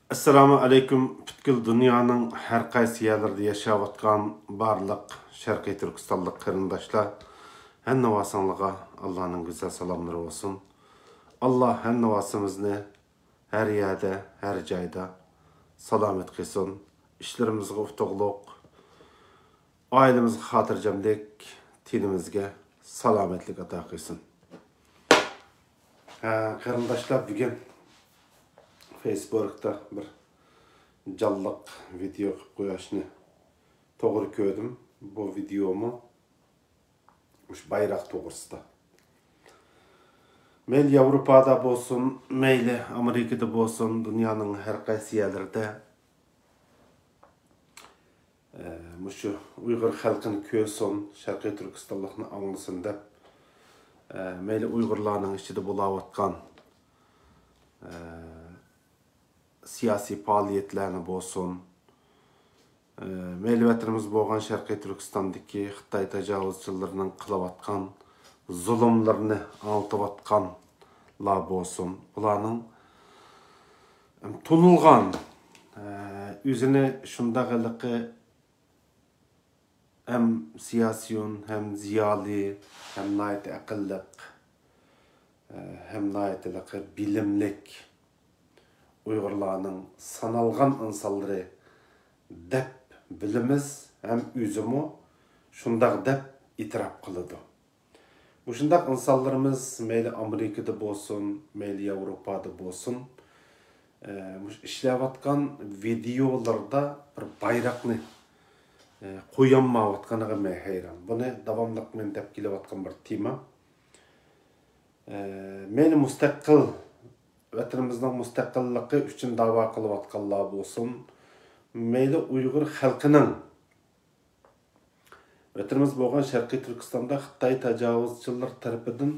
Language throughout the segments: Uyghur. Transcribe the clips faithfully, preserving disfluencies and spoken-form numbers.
ئەسسالامۇ ئەلەيكۇم، پۈتكۈل دۇنيانىڭ ھەر قايسى يەرلىرىدە ياشاۋاتقان بارلىق شەرقىي تۈركىستانلىق قېرىنداشلار، ھەممىۋاسىڭلارغا ئاللانىڭ گۈزەل سالاملىرى بولسۇن. ئاللا ھەممىۋاسىمىزنى ھەر يەردە، ھەر جايدا سالامەت قىلسۇن. ئىشلىرىمىزغا ئۇتۇقلۇق، ئائىلىمىزگە خاتىرجەملىك، تېنىمىزگە سالامەتلىك ئاتا قىلسۇن. ھە، قېرىنداشلار، بۈگۈن فېيسبۇكتا بىر جانلىق ۋىدېئو قىلىپ قويۇشنى توغرا كۆردۈم. بۇ ۋىدېئومۇ مۇشۇ بايراق توغرىسىدا. مەيلى ياۋروپادا بولسۇن، مەيلى ئامېرىكىدا بولسۇن، دۇنيانىڭ ھەر قايسى يەرلىرىدە، ئە، مۇشۇ ئۇيغۇر خەلقىنى كۆرسۇن، شەرقىي تۈركىستانلىقنى ئاڭلىسۇن دەپ، ئە، مەيلى ئۇيغۇرلارنىڭ ئىچىدە بولاۋاتقان، ئە، سىياسىي پائالىيەتلەرنى بولسۇن، ئە، مەيلى ۋەتىنىمىز بولغان شەرقىي تۈركىستاندىكى خىتاي تاجاۋۇزچىلىرىنىڭ قىلىۋاتقان زۇلۇملىرىنى ئاڭلىتىۋاتقانلار بولسۇن، بۇلارنىڭ تونۇلغان، ئە، ئۆزىنى شۇنداق ھېلىقى ھەم سىياسىيون، ھەم زىيالىي، ھەم ناھايىتى ئەقىللىق، ئە، ھەم ناھايىتى بىلىملىك ئۇيغۇرلارنىڭ سانالغان ئىنسانلىرى دەپ بىلىمىز، ھەم ئۆزىمۇ شۇنداق دەپ ئېتىراپ قىلىدۇ. مۇشۇنداق ئىنسانلىرىمىز مەيلى ئامېرىكىدا بولسۇن، مەيلى ياۋروپادا بولسۇن، ئە، مۇشۇ ئىشلەۋاتقان ۋىدېئولىرىدا بىر بايراقنى، ئە، قويالمايۋاتقىنىغا مەن ھەيران. بۇنى داۋاملىق مەن دەپ كېلىۋاتقان بىر تېما. ئە، مەيلى مۇستەقىل، ۋەتىنىمىزنىڭ مۇستەقىللىقى ئۈچۈن داۋا قىلىۋاتقانلار بولسۇن، مەيلى ئۇيغۇر خەلقىنىڭ ۋەتىنىمىز بولغان شەرقىي تۈركىستاندا خىتاي تاجاۋۇزچىلىرى تەرىپىدىن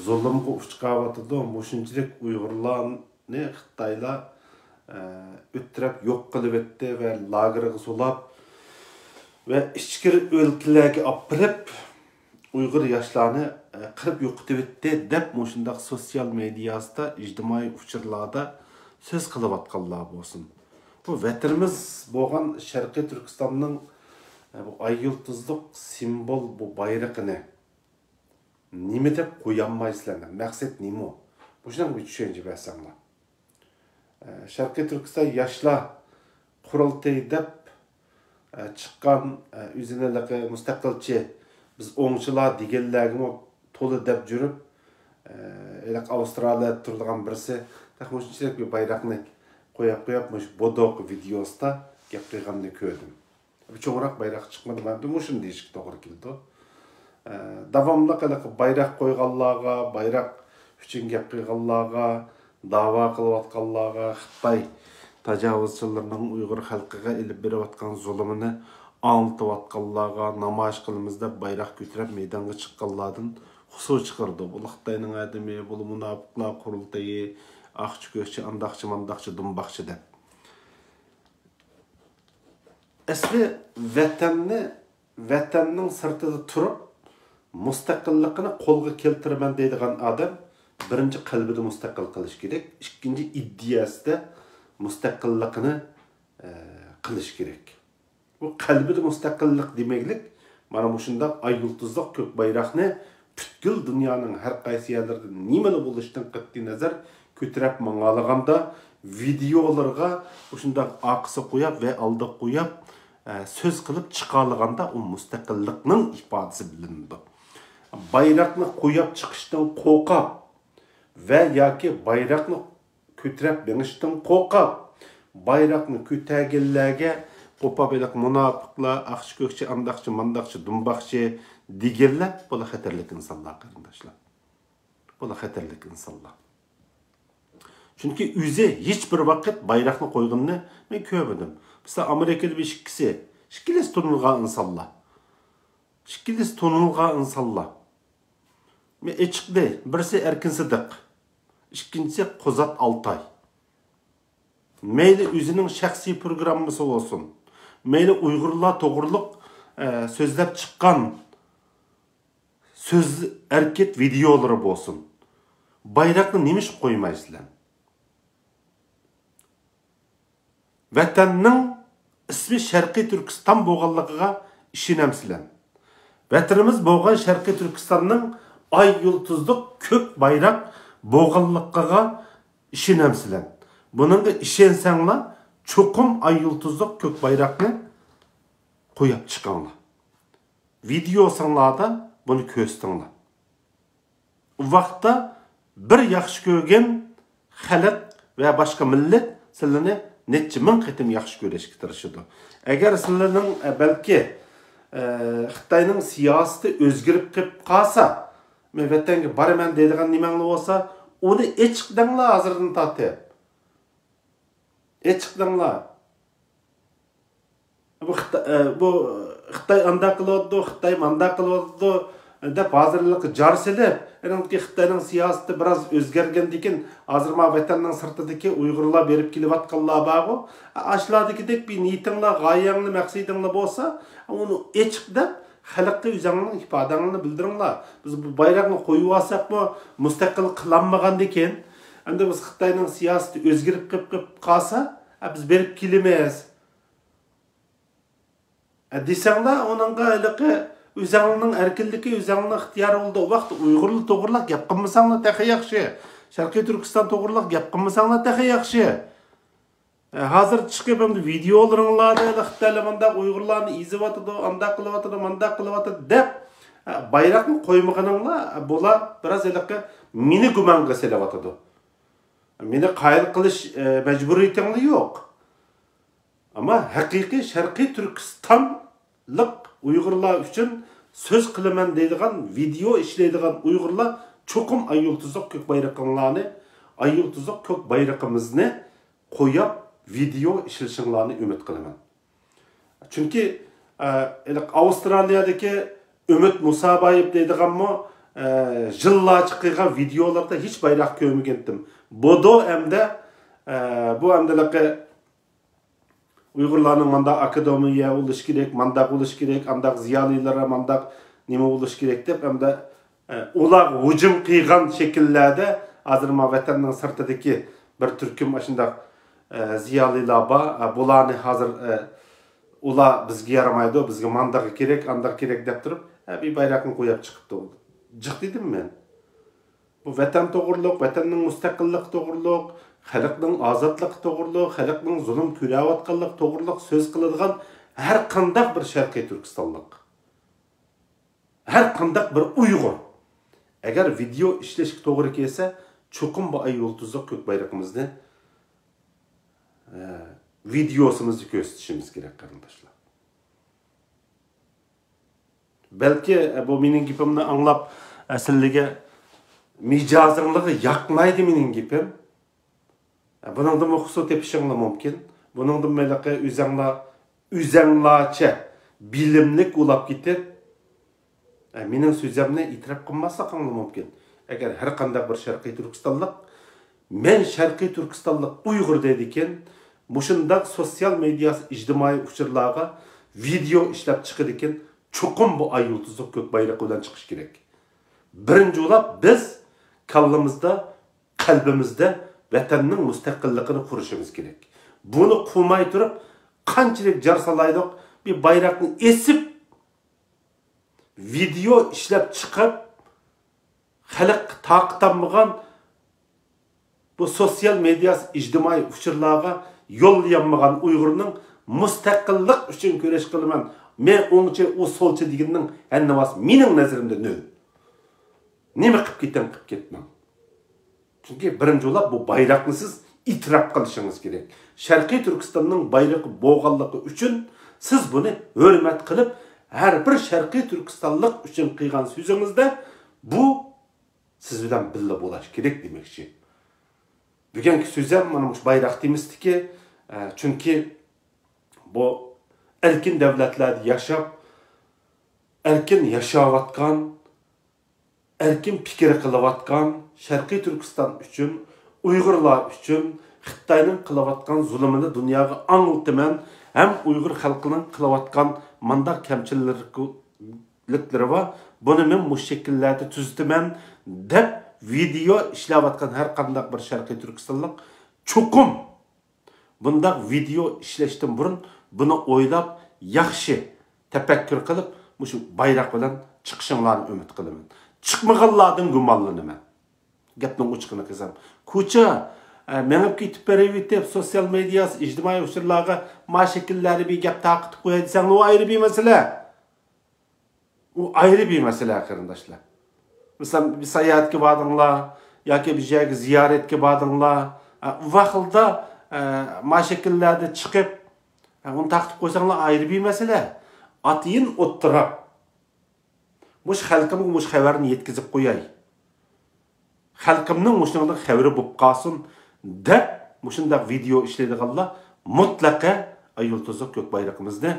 زۇلۇمغا ئۇچراۋاتىدۇ. مۇشۇنچىلىك ئۇيغۇرلارنى خىتايلار، ئە، ئۆتتۈرۈپ يوق قىلىۋەتتى ۋە لاگېرغا سولاپ ۋە ئىچكىرى ئۆلكىلەرگە ئاپىرىپ، ئۇيغۇر ياشلارنى، ئە، قىرىپ يوقىتىۋەتتى دەپ مۇشۇنداق سوتسىيال مېدىياسىدا، ئىجتىمائىي ئۇچۇرلاردا سۆز قىلىۋاتقانلار بولسۇن. بۇ ۋەتىنىمىز بولغان شەرقىي تۈركىستاننىڭ، ئە، بۇ ئاي يۇلتۇزلۇق سىمۋول بۇ بايرىقىنى نېمە دەپ قويالمايسىلەر؟ مەقسەت نېمە؟ مۇشۇنىڭغا بىر چۈشەنچە بەرسەڭلار. ئە، شەرقىي تۈركىستان ياشلار قۇرۇلتىيى دەپ، ئە، چىققان، ئە، ئۆزىنى ھېلىقى مۇستەقىلچى، بىز ئوڭچىلار دېگەنلەرگىمۇ تولا دەپ جۈرۈپ، ئە، ھېلىقى ئاۋسترالىيەدە تۇرىدىغان بىرسى تېخى مۇشۇنچىلىك بىر بايراقنى قويۇپ، قويۇپ، مۇشۇ بودوق ۋىدېئوسىدا گەپ قىلغاننى كۆردۈم. بىر چوڭراق بايراق چىقمىدى، مەن مۇشۇنى دېيىشكە توغرا كېلىدۇ. ئە، داۋاملىق ھېلىقى بايراق قويغانلارغا، بايراق ئۈچۈن گەپ قىلغانلارغا، داۋا قىلىۋاتقانلارغا، خىتاي تاجاۋۇزچىلىرىنىڭ ئۇيغۇر خەلقىگە ئېلىپ بېرىۋاتقان زۇلۇمىنى ئاڭلىتىۋاتقانلارغا، نامايىش قىلىمىز دەپ بايراق كۆتۈرۈپ مەيدانغا چىققانلاردىن قۇسۇر چىقىرىدۇ. بۇ خىتاينىڭ ئادىمى، بۇ مۇناپىقلار قۇرۇلتىيى، ئاقچى كۆكچى، ئانداقچى مانداقچى، دۇمباقچى دەپ. ئەسلى ۋەتەننى، ۋەتەننىڭ سىرتىدا تۇرۇپ، مۇستەقىللىقىنى قولغا كەلتۈرىمەن دەيدىغان ئادەم بىرىنچى قەلبىدە مۇستەقىل قىلىش كېرەك، ئىككىنچى ئىدىيەسىدە مۇستەقىللىقىنى، ئە، قىلىش كېرەك. بۇ قەلبىدە مۇستەقىللىق دېمەكلىك، مانا مۇشۇنداق ئاي يۇلتۇزلۇق كۆك بايراقنى پۈتكۈل دۇنيانىڭ ھەر قايسى يەرلىرىدە نېمىلا بولۇشىدىن قەتئىينەزەر كۆتۈرۈپ ماڭالىغاندا، ۋىدېئولىرىغا مۇشۇنداق ئارقىسىغا قويۇپ ۋە ئالدىغا قويۇپ، ئە، سۆز قىلىپ چىقالىغاندا، ئۇ مۇستەقىللىقنىڭ ئىپادىسى بىلىنىدۇ. بايراقنى قويۇپ چىقىشتىن قورقۇپ ۋە ياكى بايراقنى كۆتۈرۈپ مېڭىشتىن قورقۇپ، بايراقنى كۆتەرگەنلەرگە قوپاپ ھېلىقى مۇناپىقلار، ئاقچى كۆكچى، ئانداقچى مانداقچى، دۇمباقچى دېگەنلەر، بۇلار خەتەرلىك ئىنسانلار، قېرىنداشلار. بۇلار خەتەرلىك ئىنسانلار. چۈنكى ئۆزى ھېچ بىر ۋاقىت بايراقنى قويغىنىنى مەن كۆرمىدىم. مىسال، ئامېرىكىدا بىر ئىككىسى، ئىككىلىسى تونۇلغان ئىنسانلار. ئىككىلىسى تونۇلغان ئىنسانلار. مەن ئېچىقنى، بىرسى ئەركىن سىدىق، ئىككىنچىسى قۇزات ئالتاي. مەيلى ئۆزىنىڭ شەخسىي پروگراممىسى بولسۇن، مەيلى ئۇيغۇرلار توغرۇلۇق، ئە، سۆزلەپ چىققان سۆز ئەركىت ۋىدېئولىرى بولسۇن. بايراقنى نېمىشقا قويمايسىلەر؟ ۋەتەننىڭ ئىسمى شەرقىي تۈركىستان بولغانلىقىغا ئىشىنەمسىلەر؟ ۋەتىنىمىز بولغان شەرقىي تۈركىستاننىڭ ئاي يۇلتۇزلۇق كۆك بايراق بولغانلىقىغا ئىشىنەمسىلەر؟ بۇنىڭغا ئىشەنسەڭلار، چوقۇم ئاي يۇلتۇزلۇق كۆك بايراقنى قويۇپ چىقىڭلار. ۋىدېئوسىڭلاردا بۇنى كۆرسىتىڭلار. ئۇ ۋاقىتتا بىر ياخشى كۆرگەن خەلق ۋە باشقا مىللەت سىلىنى نەچچە مىڭ قېتىم ياخشى كۆرۈشكە تىرىشىدۇ. ئەگەر سىلىنىڭ، ئە، بەلكى، ئە، خىتاينىڭ سىياسىتى ئۆزگىرىپ قېلىپ قالسا، مەن ۋەتەنگە بارىمەن دەيدىغان نېمەڭلار بولسا، ئۇنى ئېچىق دەڭلار ھازىردىن تارتىپ. ئېچىق دەڭلار. بۇ خىتا-، ئە، بۇ خىتاي ئانداق قىلىۋاتىدۇ، خىتاي مانداق قىلىۋاتىدۇ دەپ ھازىر ھېلىقى جار سېلىپ، ئېنىڭكى خىتاينىڭ سىياسىتى بىراز ئۆزگەرگەندىكىن، ھازىر ما ۋەتەننىڭ سىرتىدىكى ئۇيغۇرلار بېرىپ كېلىۋاتقانلار بارغۇ، ئاشۇلاردىكىدەك بىر نىيىتىڭلار، غايەڭلار، مەقسىتىڭلار بولسا، ئۇنى ئېچىق دەپ، خەلققە ئۆزۈڭلارنىڭ ئىپادەڭلارنى بىلدۈرۈڭلار. بىز بۇ بايراقنى قويۇۋالساقمۇ، مۇستەقىل قىلالمىغاندىكىن، ئەمدى بىز خىتاينىڭ سىياسىتى ئۆزگىرىپ قېلىپ، قېلىپ قالسا، ئە، بىز بېرىپ كېلىمىز. ئە، دېسەڭلار، ئۇنىڭغا ھېلىقى ئۆزەڭلارنىڭ ئەركىنلىكى، ئۆزەڭلارنىڭ ئىختىيارى بولىدۇ. ئۇ ۋاقىتتا ئۇيغۇرلار توغرىلاپ گەپ قىلمىساڭلار تېخى ياخشى. شەرقىي تۈركىستان توغرىلاپ گەپ قىلمىساڭلار تېخى ياخشى. ئە، ھازىر چىقىپ ئەمدى ۋىدېئولىرىڭلاردا ھېلى خىتايلار مانداق ئۇيغۇرلارنى ئېزىۋاتىدۇ، ئانداق قىلىۋاتىدۇ، مانداق قىلىۋاتىدۇ دەپ، ئە، بايراقنى قويمىغىنىڭلار، ئە، بۇلار بىراز ھېلىقى مېنى گۇمانغا سېلىۋاتىدۇ. مېنى قايىل قىلىش، ئە، مەجبۇرىيىتىڭلار يوق. ئەمما ھەقىقىي شەرقىي تۈركىستانلىق ئۇيغۇرلار ئۈچۈن سۆز قىلىمەن دەيدىغان، ۋىدېئو ئىشلەيدىغان ئۇيغۇرلار چوقۇم ئاي يۇلتۇزلۇق كۆك بايرىقىڭلارنى، ئاي يۇلتۇزلۇق كۆك بايرىقىمىزنى قويۇپ، ۋىدېئو ئىشلىشىڭلارنى ئۈمىد قىلىمەن. چۈنكى، ئە، ھېلىقى ئاۋسترالىيەدىكى ئۈمىد مۇسابايېۋ دەيدىغانمۇ، ئە، يىللارچە قىلغان ۋىدېئولاردا ھېچ بايراق كۆرمىگەنتىم. بودو ئەمدى، ئە، بۇ ئەمدى ھېلىقى ئۇيغۇرلارنىڭ مانداق ئاكادېمىيە بولۇشى كېرەك، مانداق بولۇشى كېرەك، ئانداق زىيالىيلار مانداق نېمە بولۇشى كېرەك دەپ، ئەمدى، ئە، ئۇلار ھۇجۇم قىلغان شەكىللەردە ھازىر ما ۋەتەننىڭ سىرتىدىكى بىر تۈركۈم ئاشۇنداق، ئە، زىيالىيلار بار. ئە، بۇلارنى ھازىر، ئە، ئۇلار بىزگە يارىمايدۇ، بىزگە ماندىقى كېرەك، ئانداق كېرەك دەپ تۇرۇپ، ھە، بىر بايراقنى قويۇپ چىقىپتۇ. جىق دېدىم مەن. بۇ ۋەتەن توغرۇلۇق، ۋەتەننىڭ مۇستەقىللىقى توغرۇلۇق، خەلقنىڭ ئازادلىقى توغرۇلۇق، خەلقنىڭ زۇلۇم كۆرۈۋاتقانلىقى توغرۇلۇق سۆز قىلىدىغان ھەر قانداق بىر شەرقىي تۈركىستانلىق، ھەر قانداق بىر ئۇيغۇر، ئەگەر ۋىدېئو ئىشلەشكە توغرا كەلسە، چوقۇم بۇ ئاي يۇلتۇزلۇق كۆك بايرىقىمىزنى، ئە، ۋىدېئوسىمىزدا كۆرسىتىشىمىز كېرەك، قېرىنداشلار. بەلكى، ئە، بۇ مېنىڭ گېپىمنى ئاڭلاپ، ئە، سىلىگە مىجەزىڭلارغا ياقمايدۇ مېنىڭ گېپىم. ئە، بۇنىڭدىنمۇ قۇسۇر تېپىشىڭلار مۇمكىن. بۇنىڭدىنمۇ ھېلىقى ئۆزەڭلار، ئۆزەڭلارچە بىلىملىك بولاپ كېتىپ، ئە، مېنىڭ سۆزۈمنى ئېتىراپ قىلماسلىقىڭلار مۇمكىن. ئەگەر ھەر قانداق بىر شەرقىي تۈركىستانلىق، مەن شەرقىي تۈركىستانلىق ئۇيغۇر دەيدىكەن، مۇشۇنداق سوتسىيال مېدىيا، ئىجتىمائىي ئۇچۇرلارغا ۋىدېئو ئىشلەپ چىقىدىكەن، چوقۇم بۇ ئاي يۇلتۇزلۇق كۆك بايرىقى بىلەن چىقىشى كېرەك. بىرىنچى بولاپ بىز كاللىمىزدا، قەلبىمىزدە ۋەتەننىڭ مۇستەقىللىقىنى قۇرۇشىمىز كېرەك. بۇنى قىلماي تۇرۇپ، قانچىلىك جار سالايلۇق، بىر بايراقنى ئېسىپ، ۋىدېئو ئىشلەپ چىقىپ، خەلققە تارقىتالمىغان، بۇ سوتسىيال مېدىيا، ئىجتىمائىي ئۇچۇرلارغا يوللىيالمىغان ئۇيغۇرنىڭ مۇستەقىللىق ئۈچۈن كۈرەش قىلىمەن، مەن ئوڭچى، ئۇ سولچى دېگىنىنىڭ ھەننىۋاسى مېنىڭ نەزىرىمدە نۆل. نېمە قىپ كېتىڭ، قىپ كەتمەڭ. چۈنكى بىرىنچى بولاپ بۇ بايراقنى سىز ئېتىراپ قىلىشىڭىز كېرەك. شەرقىي تۈركىستاننىڭ بايرىقى بولغانلىقى ئۈچۈن سىز بۇنى ھۆرمەت قىلىپ، ھەر بىر شەرقىي تۈركىستانلىق ئۈچۈن قىلغان سۆزىڭىزدە بۇ سىز بىلەن بىللە بولاش كېرەك دېمەكچى. بۈگۈنكى سۆزۈم مانا مۇشۇ بايراق تېمىسىدىكى، ئە، چۈنكى بۇ ئەركىن دۆلەتلەردە ياشاپ، ئەركىن ياشاۋاتقان، ئەركىن پىكىر قىلىۋاتقان، شەرقىي تۈركىستان ئۈچۈن، ئۇيغۇرلار ئۈچۈن خىتاينىڭ قىلىۋاتقان زۇلۇمىنى دۇنياغا ئاڭلىتىمەن ھەم ئۇيغۇر خەلقىنىڭ قىلىۋاتقان مانداق كەمچىلىكلىرى بار، بۇنى مەن مۇشۇ شەكىللەردە تۈزىتىمەن دەپ ۋىدېئو ئىشلەۋاتقان ھەر قانداق بىر شەرقىي تۈركىستانلىق چوقۇم بۇنداق ۋىدېئو ئىشلەشتىن بۇرۇن بۇنى ئويلاپ، ياخشى تەپەككۇر قىلىپ، مۇشۇ بايراق بىلەن چىقىشىڭلارنى ئۈمىد قىلىمەن. چىقمىغانلاردىن گۇمانلىنىمەن. گەپنىڭ ئوچۇقىنى قىلسام، كوچا، ئە، مېڭىپ كېتىپ بېرىۋېتىپ، سوتسىيال مېدىيا، ئىجتىمائىي ئۇچۇرلارغا ما شەكىللەردە بىر گەپ تارقىتىپ قوياي دېسەڭ، ئۇ ئايرى بىر مەسىلە. ئۇ ئايرى بىر مەسىلە، قېرىنداشلار. مىسال، بىر ساياھەتكە باردىڭلار ياكى بىر يەرگە زىيارەتكە باردىڭلار، ئە، ئۇ ۋاقىتتا، ئە، ما شەكىللەردە چىقىپ، ئە، ئۇنى تارقىتىپ قويساڭلار ئايرى بىر مەسىلە. ئاتىيىن ئولتۇراپ، مۇشۇ خەلقىمگە مۇشۇ خەۋەرنى يەتكۈزۈپ قوياي، خەلقىمنىڭ مۇشۇنىڭدىن خەۋىرى بولۇپ قالسۇن دەپ، مۇشۇنداق ۋىدېئو ئىشلەيدىغانلار مۇتلەقە ئاي يۇلتۇزلۇق كۆك بايرىقىمىزنى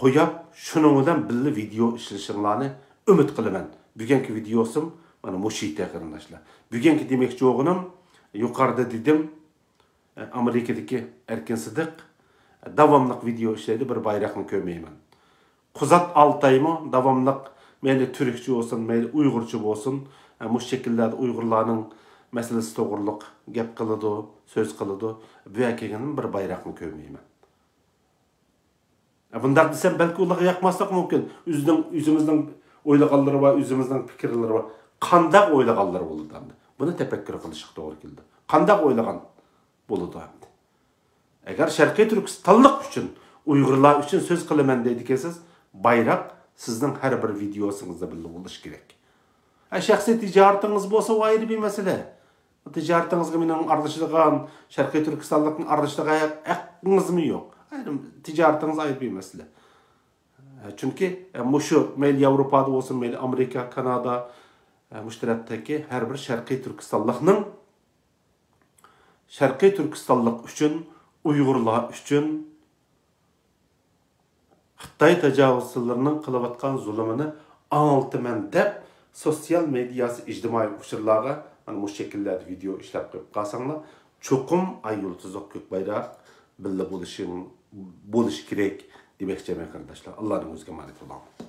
قويۇپ، شۇنىڭ بىلەن بىللە ۋىدېئو ئىشلىشىڭلارنى ئۈمىد قىلىمەن. بۈگۈنكى ۋىدېئوسىم مانا مۇشۇ يېتە، قېرىنداشلار. بۈگۈنكى دېمەكچى بولغىنىم، يۇقىرىدا دېدىم، ئامېرىكىدىكى ئەركىن سىدىق داۋاملىق ۋىدېئو ئىشلەيدۇ، بىر بايراقنى كۆرمەيمەن. قۇزات ئالتايمۇ داۋاملىق مەيلى تۈركچە بولسۇن، مەيلى ئۇيغۇرچە بولسۇن، مۇشۇ شەكىللەردە ئۇيغۇرلارنىڭ مەسىلىسى توغرۇلۇق گەپ قىلىدۇ، سۆز قىلىدۇ. بۇ يەرگە كەلگەندىن بىر بايراقنى كۆرمەيمەن. بۇنداق دېسەم، بەلكى ئۇلارغا ياقماسلىقى مۇمكىن. ئۆزىنىڭ، ئۆزىمىزنىڭ ئويلىغانلىرى بار، ئۆزىمىزنىڭ پىكىرلىرى بار. قانداق ئويلىغانلىرى بولىدۇ ئەمدى؟ بۇنى تەپەككۇر قىلىشقا توغرا كېلىدۇ. قانداق ئويلىغان بولىدۇ ئەمدى؟ ئەگەر شەرقىي تۈركىستانلىق ئۈچۈن، ئۇيغۇرلار ئۈچۈن سۆز قىلىمەن دەيدىكەنسىز، بايراق سىزنىڭ ھەر بىر ۋىدېئوسىڭىزدا بىللە بولۇشى كېرەك. ھە، شەخسىي تىجارىتىڭىز بولسا، ئۇ ئايرى بىر مەسىلە. تىجارىتىڭىزغا مېنىڭ ئارىلىشىدىغان، شەرقىي تۈركىستانلىقنىڭ ئارىلىشىدىغان ھەق-، ھەققىڭىزمۇ يوق. ئايرىم، تىجارىتىڭىز ئايرى بىر مەسىلە. چۈنكى، ئە، مۇشۇ مەيلى ياۋروپادا بولسۇن، مەيلى ئامېرىكا، كانادا، ئە، مۇشۇ تەرەپتىكى ھەر بىر شەرقىي تۈركىستانلىقنىڭ، شەرقىي تۈركىستانلىق ئۈچۈن، ئۇيغۇرلار ئۈچۈن، خىتاي تاجاۋۇزچىلىرىنىڭ قىلىۋاتقان زۇلۇمىنى ئاڭلىتىمەن دەپ، سوتسىيال مېدىياسى، ئىجتىمائىي ئۇچۇرلارغا مانا مۇشۇ شەكىللەردە ۋىدېئو ئىشلەپ قويۇپ قالساڭلار، چوقۇم ئاي يۇلتۇزلۇق كۆك بايراق بىللە بولۇشى، بولۇشى كېرەك دېمەكچىمەن، قېرىنداشلار. ئاللانىڭ ئۆزىگە ئامانەت بولۇڭ.